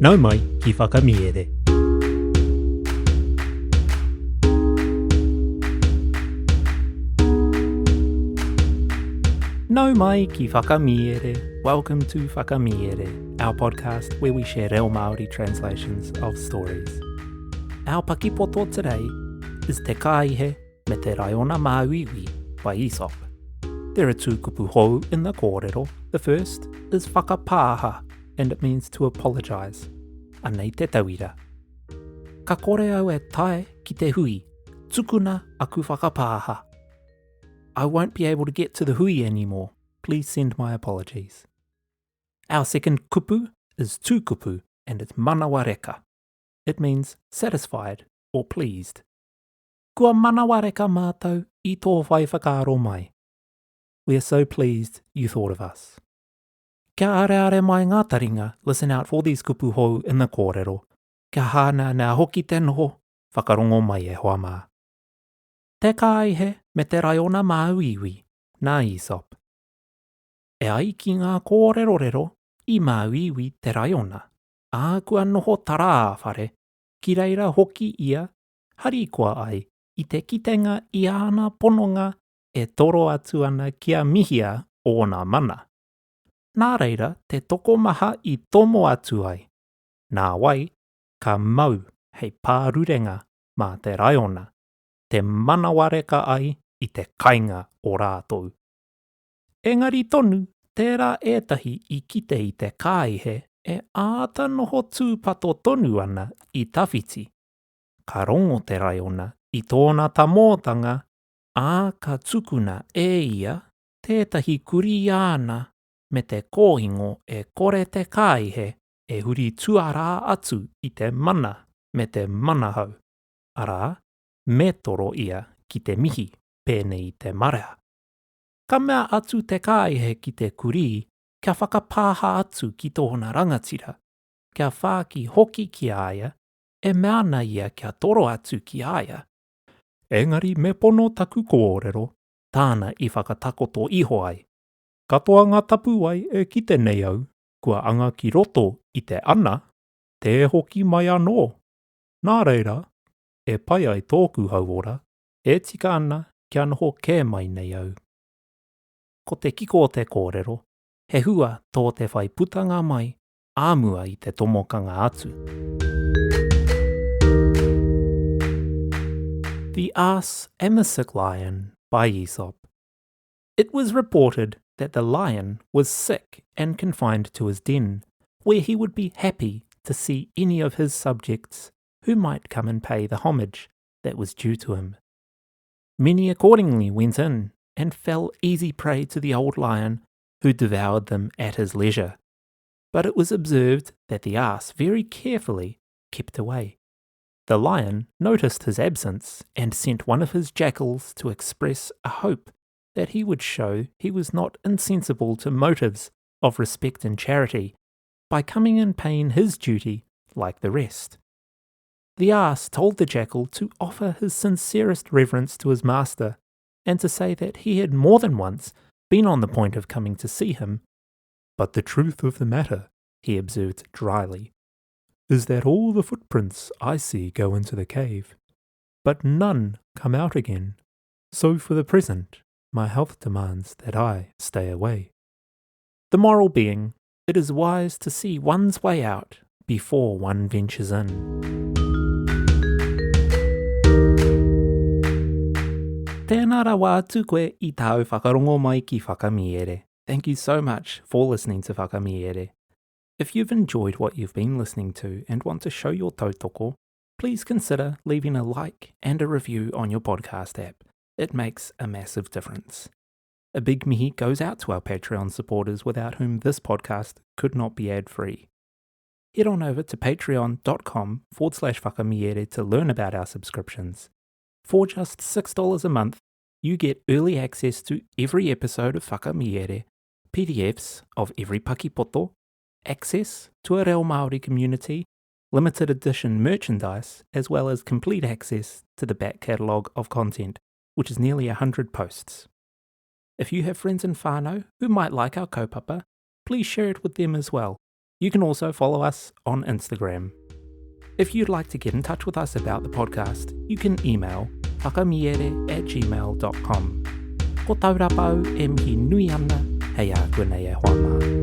Nau mai ki Whakamiere. Nau mai ki Whakamiere. Welcome to Whakamiere, our podcast where we share reo Māori translations of stories. Our pakipoto today is Te Kāihe me te Raiona Māuiui by Aesop. There are two kupu hou in the kōrero. The first is whakapāha, and it means to apologise. Anei te tauira. Ka kore au e tae ki te hui, tukuna aku whakapāha. I won't be able to get to the hui anymore. Please send my apologies. Our second kupu is tūkupu and it's manawa reka. It means satisfied or pleased. Kua manawa reka mātou i tō whai whakaaro mai. We are so pleased you thought of us. Kia areare mai ngā taringa, listen out for these kupu hou in the kōrero. Kia hāneanea hoki te noho, whakarongo mai e hoa mā. Te kāihe me te raiona māuiui, nā Aesop. E ai ki ngā kōrerorero, i māuiui te raiona, ā, kua noho tarāwhare, ki reira hoki ia harikoa ai i te kitenga i āna pononga e toro atu ana kia mihia ōna mana. Nā reira te tokomaha i tomo atu ai, nāwai ka mau hei pārurenga mā te raiona, te manawareka ai i te kainga o rātou. Engari tonu, tērā ētahi i kite i te kāihe e āta noho tūpato tonu ana i tawhiti. Ka rongo te raiona i tōna tamōtanga, ā, ka tukuna e ia tētahi kurī āna me te kōingo e kore te kāihe e huri tuarā atu i te mana me te manahau, arā, me toro ia ki te mihi pēnei i te marea. Ka mea atu te kāihe ki te kurī kia whakapāha atu ki tōna rangatira, kia whāki hoki ki a ia, e mea ana ia kia toro atu ki a ia. Engari me pono taku kōrero, tāna i whakatakoto iho ai. Katoa ngā tapuwae e kite nei au, kua anga ki roto i te ana, tē hoki mai anō. Nā reira, e pai ai tōku hauora, e tika ana kia noho kē mai nei au. Ko te kiko o te kōrero, he hua tō te whai putanga mai ā mua i te tomokanga atu. The Ass and the Sick Lion by Aesop It was reported that the lion was sick and confined to his den, where he would be happy to see any of his subjects who might come and pay the homage that was due to him. Many accordingly went in and fell easy prey to the old lion, who devoured them at his leisure. But it was observed that the ass very carefully kept away. The lion noticed his absence and sent one of his jackals to express a hope that he would show he was not insensible to motives of respect and charity by coming and paying his duty like the rest. The ass told the jackal to offer his sincerest reverence to his master, and to say that he had more than once been on the point of coming to see him. But the truth of the matter, he observed dryly, is that all the footprints I see go into the cave, but none come out again. So for the present, my health demands that I stay away. The moral being, it is wise to see one's way out before one ventures in. Tēnā rawa atu koe i tāu whakarongo mai ki Whakamiere. Thank you so much for listening to Whakamiere. If you've enjoyed what you've been listening to and want to show your tautoko, please consider leaving a like and a review on your podcast app. It makes a massive difference. A big mihi goes out to our Patreon supporters without whom this podcast could not be ad free. Head on over to patreon.com forward slash whakamiere to learn about our subscriptions. For just $6 a month, you get early access to every episode of Whakamiere, PDFs of every pakipoto, access to a Reo Māori community, limited edition merchandise, as well as complete access to the back catalogue of content, which is nearly 100 posts. If you have friends in whānau who might like our kaupapa, please share it with them as well. You can also follow us on Instagram. If you'd like to get in touch with us about the podcast, you can email whakamiere at gmail.com. Ko Taurapa au e mihi nui ana, hei a koe nei e hoa mā.